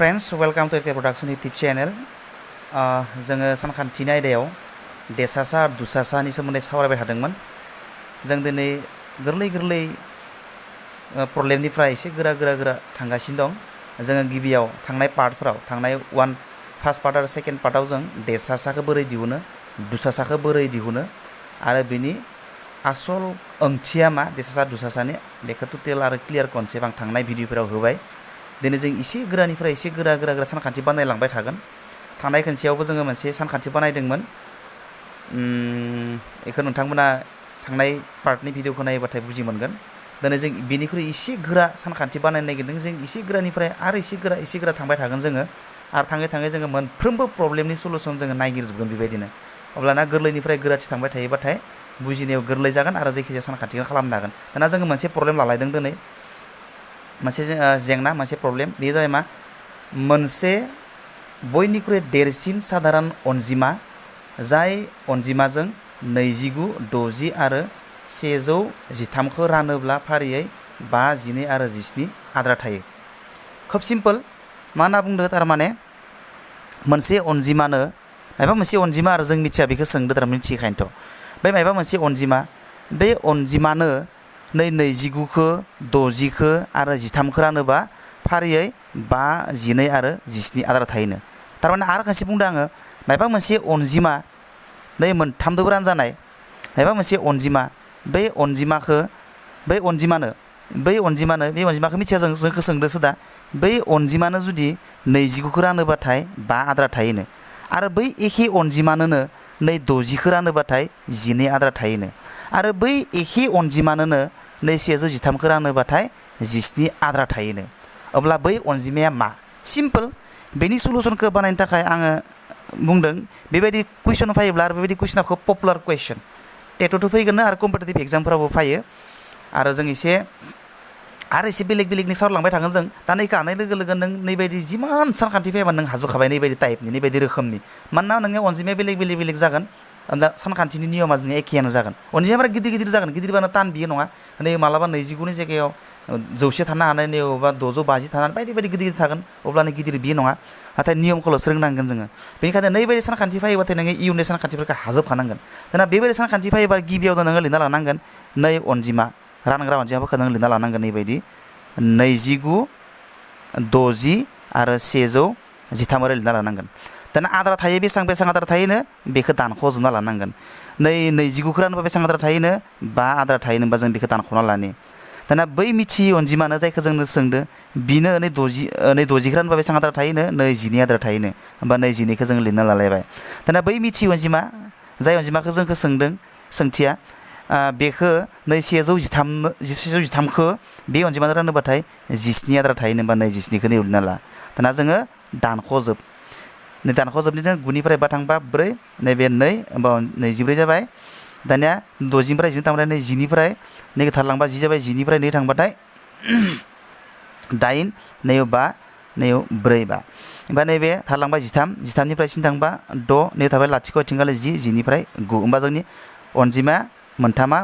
Friends, welcome to the Production YouTube channel. जोङो सानखान्थिनि आयदायाव देसासा आरो दुसासानि सोमोन्दै सावरायबाय थादोंमोन। जों दिनै गोरलै प्रब्लेमनिफ्राय एसे गोरा थांगासिनो दं। जोङो गिबियाव थांनाय पार्टफोराव फार्स्ट पार्ट आरो सेकेन्ड पार्टआव जों देसासाखौ बोरै दिहुनो, दुसासाखौ बोरै दिहुनो आरो बिनि आसल ओंथिया मा देसासा दुसासानि बेखौ टटेल आरो क्लियार कनसेप्ट आं थांनाय भिडिअफोराव होबाय। दिनै जों एसे गोरानिफ्राय एसे गोरा सानखान्थि बानायलांबाय थागोन। थांनाय खनसेयावबो जोङो मोनसे सानखान्थि बानायदोंमोन। बेखौ नोंथांमोना थांनाय पार्टनि भिडिअखौ नायोबाथाय बुजि मोनगोन। दिनै जों बेनिख्रुइ एसे गोरा सानखान्थि बानायनो नागिरदों। जों एसे गोरानिफ्राय आरो एसे गोरा थांबाय थागोन जोङो। आरो थाङै जोङो मोनफ्रोमबो प्रब्लेमनि सलुसन जोङो नागिरजोबगोन बेबायदिनो। अब्लाना गोरलैनिफ्राय गोराथि थांबाय थायोबाथाय बुजिनायाव गोरलै जागोन आरो जायखिजाया सानखान्थिखौ खालामनो हागोन। दाना जोङो मोनसे प्रब्लेम लालायदों दिनै। मोनसे जेंना, मोनसे प्रब्लेम, बेयो जाबाय मा? मोनसे बयनिख्रुइ देरसिन साधारन अनजिमा जाय अनजिमाजों 29, 60 आरो 113खौ रानोब्ला फारियै 5, 12 आरो 17 आद्रा थायो। खोब सिम्पोल। मा होनना बुंदो थारमाने मोनसे अनजिमानो माबा मोनसे अनजिमा आरो जों मिथिया बेखौ सोंदो थारमाने मिथिखायनोथ'। बे माबा मोनसे अनजिमा, बे अनजिमानो 29खौ 60खौ आरो 13खौ रानोबा फारियै 5, 12 आरो 17 आद्रा थायोनो। थारमाने आरो खायसे बुंदों आङो माबा मोनसे अनजिमा मोनथामदोबो रानजानाय माबा मोनसे अनजिमा, बै अनजिमाखौ मिथिया जोंखौ सोंदोसो दा। बै अनजिमानो जुदि 29खौ रानोबाथाय 5 आद्रा थायोनो आरो बै एखे अनजिमानोनो 60खौ रानोबाथाय 12 आद्रा थायोनो आरो बै एखे अनजिमानोनो 113खौ रानोबाथाय 17 आद्रा थायोनो। अब्ला बै अनजिमाया मा? सिम्पोल। बेनि सलुसनखौ बानायनो थाखाय आङो बुंदों बेबायदि कुइसन फैयोब्ला आरो बेबायदि कुइसना खोब पपुलार कुइसन टेटथ' फैगोन आरो कम्पिटिटिभ एग्जामफोरावबो फैयो। आरो जों एसे बेलेगनि सावरायलांबाय थागोन जों। दा नैखौ हानाय लोगो नों नैबायदि जिमान सानखान्थि फैबा नों हाजोबखाबाय नैबायदि टाइपनि नैबायदि रोखोमनि। मानोना नोंनि अनजिमाया बेलेग जागोन। दा सानखान्थिनि नियमा जोंनिया एखेयानो जागोन। अनजिमाया गिदिर जागोन, गिदिरबानो टान बियो नङा। नै मालाबा 29नि जायगायाव 100 थानो हानाय, नै अबेबा 650 थानानै बायदि गिदिर थागोन। अब्लानो गिदिर बियो नङा। नाथाय नियमखौल'सो रोंनांगोन जोङो। बेनिखायनो नैबायदि सानखान्थि फैयोबाथाय नोङो इयुननि सानखान्थिफोरखौ हाजोबखानांगोन। दाना बेबायदि सानखान्थि फैयोबा गिबियावनो नोङो लिरना लानांगोन नै अनजिमा, रानग्रा अनजिमाफोरखौ नों लिरना लानांगोन नैबायदि 29, 60 आरो 113 ओरै लिरना लानांगोन। दाना आद्रा थायो बेसेबां आद्रा थायोनो बेखौ दानख'जोबना लानांगोन। 29खौ रानोबा बेसेबां आद्रा थायोनो 5 आद्रा थायोनो होनबा जों बेखौ दानख'ना लानि। दाना बै मिथियै अनजिमानो जायखौ जोंनो सोंदो बिनो 60खौ रानोबा बेसेबां आद्रा थायोनो 12 आद्रा थायोनो होमबा 22खौ जों लिरना लालायबाय। दाना बै मिथियै अनजिमा जाय अनजिमाखौ जोंखौ सोंदों सोंथिया बेखौ 113खौ बे अनजिमानो रानोबाथाय 17 आद्रा थायोनो होनबा 27खौ लिरना ला। दाना जोङो दानख'जोबनिनो 9निफ्राय 5 थांबा 4, नैबे 2 होमबा 24 जाबाय। दानिया 60निफ्राय 10 थांबाथाय 10निफ्राय नैखौ थारलांबा 10 जाबाय। 10निफ्राय 2 थांबाथाय 8, नैयाव 5, नैयाव 4, 5 ओमफ्राय नैबे थारलांबाय 13निफ्राय 10 थांबा 6, नैयाव थाबाय लाथिख' आथिंगाले 10, 10निफ्राय 9 होमबा जोंनि अनजिमा मोनथामा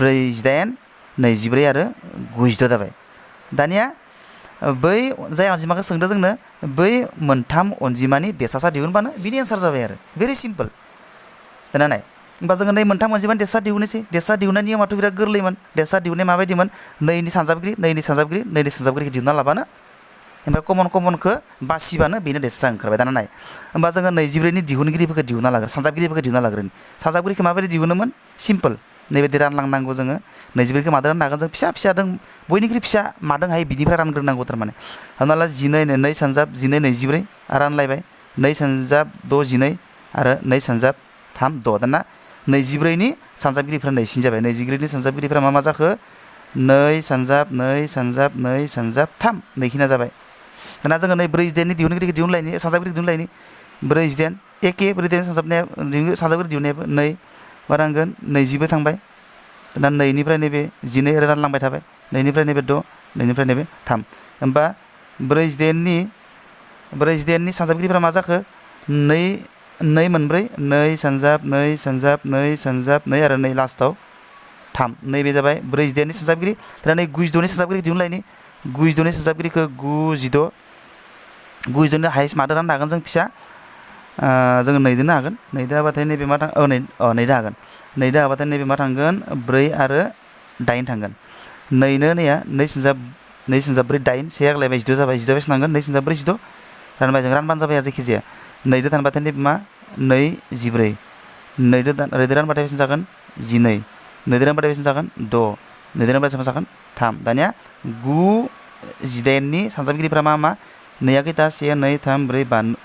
48, 24 आरो 96 जाबाय। दानिया बै जाय अनजिमाखौ सोंदों जोंनो बै मोनथाम अनजिमानि देसासा दिहुनबानो बिनि एन्सार जाबाय आरो भेरि सिम्पोल। दाना नाय होमबा जोङो नै मोनथाम अनजिमानि देसा दिहुननोसै। देसा दिहुननायनि नियमाथ' बिराद गोरलैमोन। देसा दिहुननाय माबायदिमोन 2नि सानजाबगिरिखौ दिहुनना लाबानो ओमफ्राय कमनखौ बासिबानो बेनो देसा ओंखारबाय। दाना नाय होमबा जोङो 24नि दिहुनगिरिफोरखौ दिहुनना लाग्रो, सानजाबगिरिफोरखौ दिहुनना लाग्रोनि। सानजाबगिरिखौ माबायदि दिहुनोमोन? सिम्पोल। नैबायदि रानलांनांगौ जोङो 24खौ मादों राननो हागोन जों फिसा दों बयनिख्रुइ फिसा मादों हायो बिनिफ्राय रानग्रोनांगौ थारमाने। हमना ला 12, 2 सानजाब 12, 24 आरो रानलायबाय 2 सानजाब 6, 12 आरो 2 सानजाब 3, 6। दाना 24नि सानजाबगिरिफ्रा नैसिनि जाबाय। 24नि सानजाबगिरिफ्रा मा जाखो 2 सानजाब 2 सानजाब 2 सानजाब 3 नैखिना जाबाय। दाना जोङो नै 48नि दिहुनगिरिखौ दिहुनलायनि, सानजाबगिरिखौ दिहुनलायनि। 48 एखे 48 सानजाबगिरि दिहुननायाबो 2 बारांगोन 20 थांबाय। दाना 2निफ्राय नैबे 12 रानलांबाय थाबाय। 2निफ्राय नैबे 6, 2निफ्राय नैबे 3 होमबा 48नि सानजाबगिरिफ्रा मा जाखो 2 मोनब्रै 2 सानजाब 2 सानजाब 2 सानजाब 2 आरो 2 लास्टआव 3 नैबे जाबाय 48नि सानजाबगिरि। दाना नै 96नि सानजाबगिरिखौ दिहुनलायनि। 96नि सानजाबगिरिखौ 96 गुजिद'नि हाइस्ट मादो राननो हागोन जों फिसा जोङो नैदोनो हागोन नैदो हाबाथाय नैबे मा नैदो हागोन नैदो हाबाथाय नैबे मा थांगोन 4 आरो 8 थांगोन नैनो नैया 2 सिनजाब 4 8 से आग्लायबाय 12 जाबाय 12 बेसे नांगोन 2 सिनजाब 4 16 रानबाय जों रानबानो जाबाय आरो जायखिजाया नैदो दानबाथाय नैबे मा 2 14 नैदो रानबाथाय बेसे जागोन 12 नैदो रानबाथाय बेसे जागोन 6 नैदो रानबाथाय बेसे जागोन 3 दानिया 9 18 नि सानजाबगिरिफ्रा मा मा नैया खैथा 1 2 3 4 5 1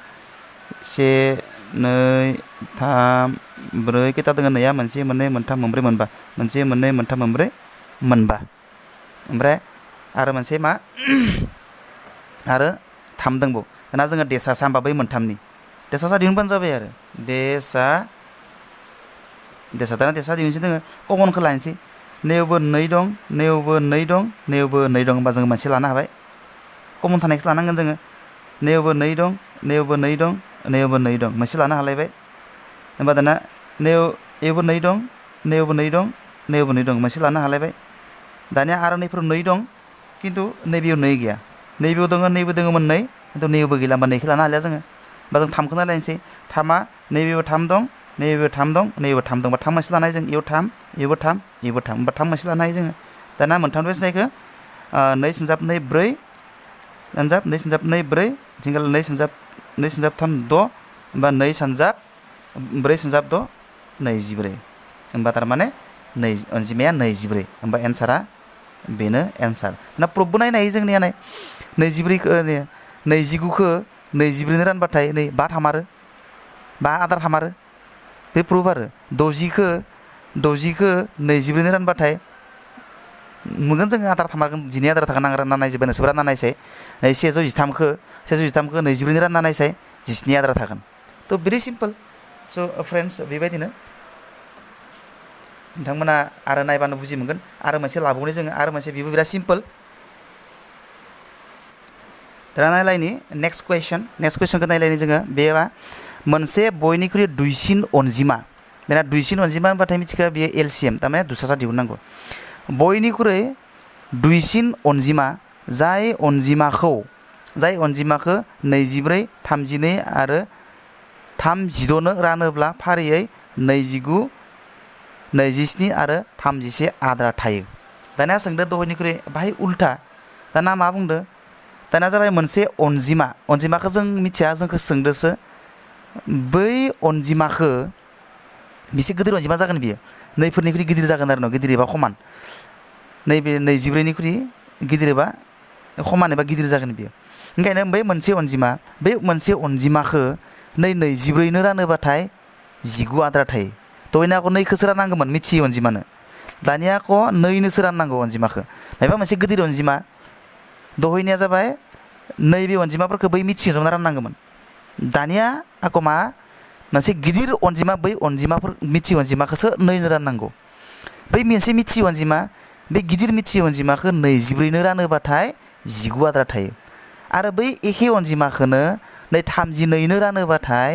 2 3 4 खैथा दङ नैया 1 2 3 4 मोनबा 1 2 3 4 मोनबा ओमफ्राय आरो मोनसे मा आरो 3 दंबावो दाना जोङो देसासा होमबा बै मोनथामनि देसासा दिहुनबानो जाबाय आरो देसा दाना देसा दिहुनसै जोङो कमनखौ लानोसै नैयावबो 2 दं नैयावबो 2 दं नैयावबो 2 दं होमबा जों मोनसे लानो हाबाय कमन थानायखौ लानांगोन जोङो नैयावबो 2 दं नैयावबो 2 दं नैयावबो 2 दं मोनसे लानो हालायबाय होमबा दाना नैयावबो 2 दं नैयावबो 2 दं नैयावबो 2 दं मोनसे लानो हालायबाय दानिया आरो नैफोराव 2 दं खिन्थु नैबेयाव 2 गैया नैबेयाव दङ नैबो दङमोन 2 खिन्थु नैयावबो गैला होमबा 2खौ लानो हालिया जोङो होमबा जों 3खौ नायलायनोसै 3आ नैबेयाव 3 दं नैबेयाव 3 दं नैबेयाव 3 दं होमबा 3 मोनसे लानो हायो जों इयाव 3 इयावबो 3 इयावबो 3 होमबा 3 मोनसे लानो हायो जोङो दाना मोनथाम बेसे जायखो 2 सिनजाब 2 4 सानजाब 2 सिनजाब 2 4 थिंगाल 2 सिनजाब 3 6 होमबा 2 सानजाब 4 सिनजाब 6 24 होमबा थारमाने अनजिमाया 24 होमबा एन्सारा बेनो एन्सार ना प्रुफबो नायनो हायो जोंनिया 24 29खौ 24 रानबाथाय नै 5 थामारो 5 आद्रा थामारो बे प्रुफ आरो 60खौ 24 रानबाथाय मोनगोन जोङो आद्रा थामारगोन 12 आद्रा थागोन आं रानना नायजोबबाय नोंसोर रानना नायसाय 113खौ 24 रानना नायसाय 17 आद्रा थागोन थ' भेरि सिम्पल स' फ्रेन्ड्स बेबायदिनो नोंथांमोना आरो नायबानो बुजि मोनगोन आरो मोनसे लाबावनि जोङो आरो मोनसे बेबो बिराद सिम्पल दाना नायलायनि नेक्स्ट कुइसनखौ नायलायनि जोङो बेबा मोनसे बयनिख्रुइ दुइसिन अनजिमा बेना दुइसिन अनजिमा होनबाथाय मिथिखा बेयो एलसिएम थारमाने दुसासा दिहुननांगौ बयनिख्रुइ दुइसिन अनजिमा जाय अनजिमाखौ 24 32 आरो 36 नो रानोब्ला फारियै 29 27 आरो 31 आद्रा थायो दानिया सोंदो दहायनिख्रुइ बाहाय उल्था दाना मा बुंदो दाना जाबाय मोनसे अनजिमाखौ जों मिथिया जोंखौ सोंदोसो बै अनजिमाखौ बेसे गिदिर अनजिमा जागोन बियो नैफोरनिख्रुइ गिदिर जागोन आरो गिदिर एबा समान नैबे 24निख्रुइ गिदिर एबा समान एबा गिदिर जागोन बियो ओंखायनो बै मोनसे अनजिमाखौ 24 नो रानोबाथाय 19 आद्रा थायो दहायनो आंखौ 2खौसो राननांगौमोन मिथियै अनजिमानो दानिया आंखौ 2 नोसो राननांगौ अनजिमाखौ मायबा मोनसे गिदिर अनजिमा दहायनिया जाबाय नैबे अनजिमाफोरखौ बै मिथियै अनजिमा राननांगौमोन दानिया आंखौ मा मोनसे गिदिर अनजिमा बै अनजिमाफोर मिथियै अनजिमाखौसो 2 नो राननांगौ बै मोनसे मिथियै अनजिमा बे गिदिर मिथियै अनजिमाखौ 24 नो रानोबाथाय 19 आद्रा थायो आरो बै एखे अनजिमाखौनो 32 नो रानोबाथाय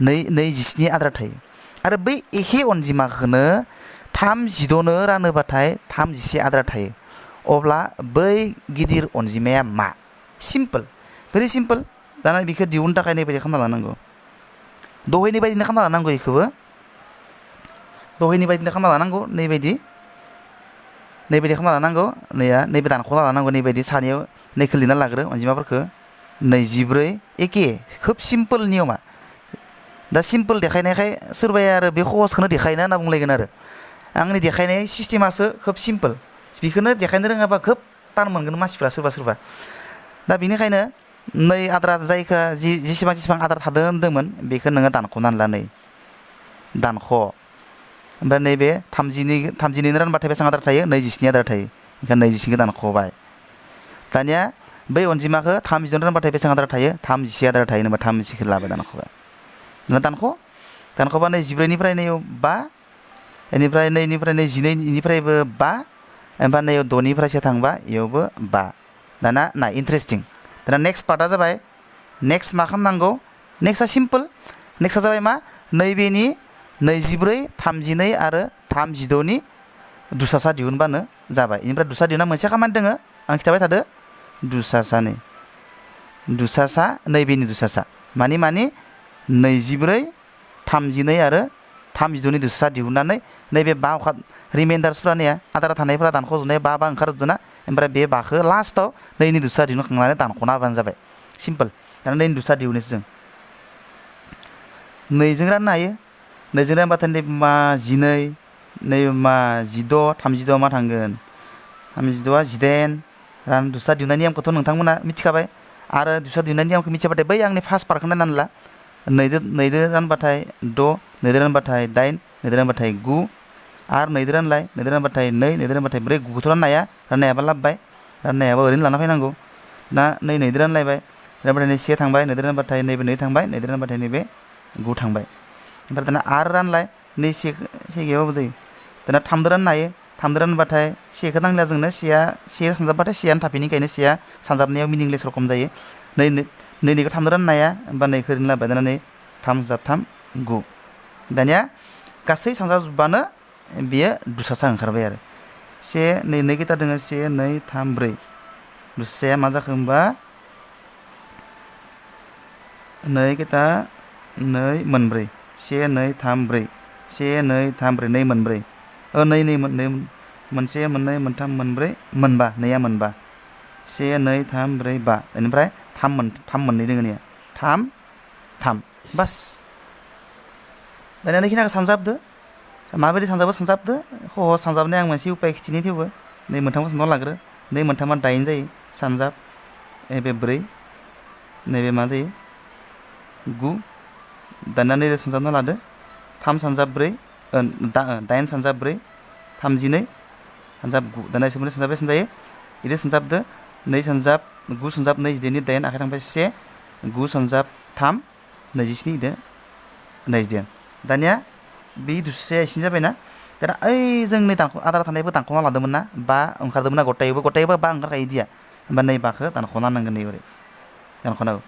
27 आद्रा थायो आरो बै एखे अनजिमाखौनो 36 नो रानोबाथाय 31 आद्रा थायो अब्ला बै गिदिर अनजिमाया मा सिम्पल भेरि सिम्पल दाना बेखौ दिहुननो थाखाय नैबायदि खालामना लानांगौ दहायनि बायदिनो खालामना लानांगौ बेखौबो दहायनि बायदिनो खालामना लानांगौ नैबायदि खालामना लानांगौ नैबे दानख'ना लानांगौ नैबायदि सानैयाव नैखौ लिरना लाग्रो अनजिमाफोरखौ 24 एखे खोब सिम्पल नियमा दा सिम्पल देखायनायखाय सोरबाया आरो बे सहजखौनो देखायना होनना बुंलायगोन आरो आंनि देखायनाय सिस्टेमासो खोब सिम्पल बेखौनो देखायनो रोङाबा खोब टान मोनगोन मानसिफ्रा सोरबा दा बेनिखायनो नै आद्रा जायखौ जेसेबां आद्रा थादों होन्दोंमोन बेखौ नोङो दानख'नानै ला नै दानख' ओमफ्राय नैबे 32 रानबाथाय बेसेबां आद्रा थायो 27 आद्रा थायो ओंखायनो 27खौ दानख'बाय दानिया बै अनजिमाखौ 32 रानबाथाय बेसेबां आद्रा थायो 31 आद्रा थायो होनबा 31खौ लाबाय दानख'बाय दानख'बा 24निफ्राय नैयाव 5 बेनिफ्राय नैनिफ्राय 12निफ्रायबो 5 ओमफ्राय नैयाव 6निफ्रायसो थांबा इयावबो 5 दाना इन्टारेस्टिं दाना नेक्स्ट पार्टआ जाबाय नेक्स्ट मा खालामनांगौ नेक्स्टआ सिम्पल नेक्स्टआ जाबाय मा नैबेनि 24 32 आरो 36नि दुसासा दिहुनबानो जाबाय बेनिफ्राय दुसा दिहुनना मोनसे खामानि दङ आं खिथाबाय थादो दुसासानि दुसासा नैबेनि दुसासा मानि 24 32 आरो 32नि दुसासा दिहुननानै नैबे 5 अखा रिमाइन्डार्सफ्रा ने आद्रा थानायफ्रा दानख'जोबनाय 5 ओंखारजोबदोंना ओमफ्राय बे 5खौ लास्टआव नैनि दुसासा दिहुनखांनानै दानख'ना होबानो जाबाय सिम्पल दाना नैनि दुसासा दिहुनोसै जों 2 जों राननो हायो 2 जों रानबाथाय नैबे मा 12 नैबे मा 16 36 मा थांगोन 36आ 18 रान दुसासा दिहुननायनि नियमखौथ' नोंथांमोना मिथिखाबाय आरो दुसासा दिहुननायनि नियमखौ मिथियाबाथाय बै आंनि फार्स्ट पार्टखौ नायनानै ला 2 जों रानबाथाय 6 2 जों रानबाथाय 8 2 जों रानबाथाय 9 आरो 2 जों रानलाय 2 जों रानबाथाय 2 2 जों रानबाथाय 4 9खौथ' राननो हाया राननायाबा लाबबाय राननायाबा ओरैनो लाना फैनांगौ दा 2 2 जों रानलायबाय रानबाथाय 1 थांबाय 2 जों रानबाथाय नैबे 2 थांबाय 2 जों रानबाथाय नैबे 9 थांबाय ओमफ्राय दाना आरो रानलाय 2 से गैयाबाबो जायो दाना 3 जों राननो हायो 3 जों रानबाथाय 1खौ नांलिया जोंनो 1 सानजाबबाथाय 1आनो थाफिनिखायनो 1आ सानजाबनायाव मिनिंलेस रखम जायो 2 2खौ 3 जों राननो हाया होमबा 2खौ ओरैनो लाबाय दाना 3 3 9 दानिया गासै सानजाबजोबबानो बेयो दुसासा ओंखारबाय आरो 1 2 खैथा दङ 1 2 3 4 दुसासाया मा जाखो होमबा 2 खैथा 2 मोनब्रै 1 2 3 4 1 2 3 4 2 मोनब्रै 2 2 मोनसे मोननै मोनथाम मोनब्रै मोनबा 2आ मोनबा 1 2 3 4 5 बेनिफ्राय 3 मोननै दङ ने 3 बास दानिया नैखिनिखौ सानजाबदो माबायदि सानजाबदो सहज सानजाबनाय आं मोनसे उपाय खिथिनि थेवबो 2 मोनथामखौ सानजाबना लाग्रो 2 मोनथामा 8 जायो सानजाब नैबे 4 नैबे मा जायो 9 दानिया नैबे सानजाबना लादो 3 सानजाब 4 8 सानजाब 4 32 सानजाब 9 दानिया एसे मोननै सानजाब जायो बिदि सानजाबदो 2 सानजाब 9 सानजाब 2 जिदाइननि 8 आखाइ थांबाय 1 9 सानजाब 3 27 इदो 22 दानिया बे दुसासाया एसे जाबायना दाना ओइ जोंनि आद्रा थानायबो दानख'ना लादोंमोन ना 5 ओंखारदोंमोन ना गथायैबो 5 ओंखारखायो दिया होमबा नै 5खौ दानख'ना नांगोन नै ओरै दानख'नांगौ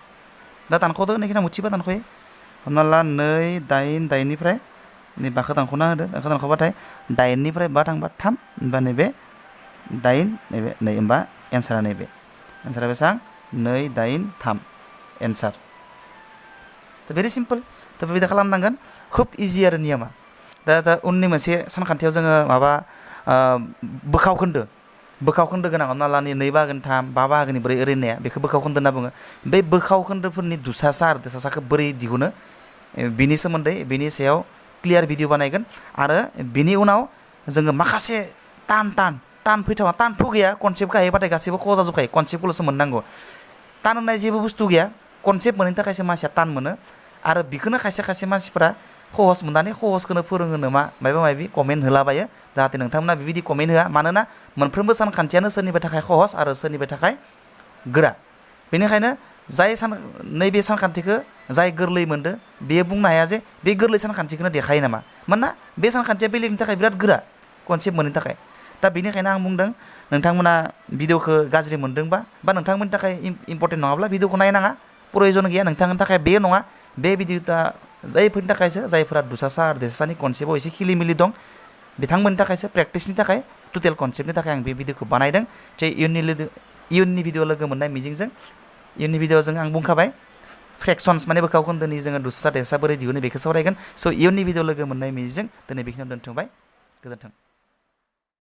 दा दानख'दो नैखिना मुथिबा दानख'यो हमना ला 2 8 8निफ्राय नै 5खौ दानख'ना होदो दानख'बाथाय 8निफ्राय 5 थांबा 3 होमबा नैबे 8 नैबे नै होमबा एन्सारा नैबे एन्सारा बेसेबां 2 8 3 एन्सार दा भेरि सिम्पल दा बेबायदि खालामनांगोन खुब इजि आरो नियमा दा उननि मोनसे सानखान्थियाव जोङो माबा बोखाव खोन्दो गोनां हमना ला 2 बाहागोनि 3 5 बाहागोनि 4 ओरै होननाया बेखौ बोखाव खोन्दो होनना बुङो बे बोखाव खोन्दोफोरनि दुसासा आरो देसासाखौ बोरै दिहुनो बिनि सोमोन्दै बिनि सायाव क्लियार भिडिअ बानायगोन आरो बिनि उनाव जोङो माखासे टान फैथावा टानथ' गैया कनसेप्ट गायोबाथाय गासैबो खहा जाजोबखायो कनसेप्टखौल'सो मोननांगौ टान होननाय जेबो बुस्थु गैया कनसेप्ट मोनैनि थाखायसो मानसिया टान मोनो आरो बेखौनो खायसे मानसिफोरा सहस मोननानै सहसखौनो फोरोङो नामा माबा कमेन्ट होलाबायो जाहाथे नोंथांमोना बेबायदि कमेन्ट होआ मानोना मोनफ्रोमबो सानखान्थियानो सोरनिबा थाखाय सहस आरो सोरनिबा थाखाय गोरा बेनिखायनो नैबे सानखान्थिखौ जाय गोरलै मोनदो बेयो बुंनो हाया जे बे गोरलै सानखान्थिखौनो देखायो नामा मानोना बे सानखान्थिया बेलेगनि थाखाय बिराद गोरा कनसेप्ट मोनैनि थाखाय दा बेनिखायनो आं बुंदों नोंथांमोना भिडिअखौ गाज्रि मोनदोंबा बा नोंथांमोननि थाखाय इम्परटेन्ट नङाब्ला भिडिअखौ नायनाङा प्रयजन गैया नोंथांनि थाखाय बे नङा बे भिडिअआ जायफोरनि थाखायसो जायफोरा दुसासा आरो देसासानि कनसेप्टआव एसे खिलिमिलि दं बिथांमोननि थाखायसो प्रेक्टिसनि थाखाय टटेल कनसेप्टनि थाखाय आं बे भिडिअखौ बानायदों जे इयुननि भिडिअ लोगो मोननाय मिजिंजों इयुननि भिडिअजों आं बुंखाबाय फ्रेक्सन्स माने बोखाव खोन्दोनि जोङो दुसासा देसासा बोरै दिहुनो बेखौ सावरायगोन स' इयुननि भिडिअ लोगो मोननाय मिजिंजों दिनै बेखिनियाव दोनथ'बाय गोजोन्थों।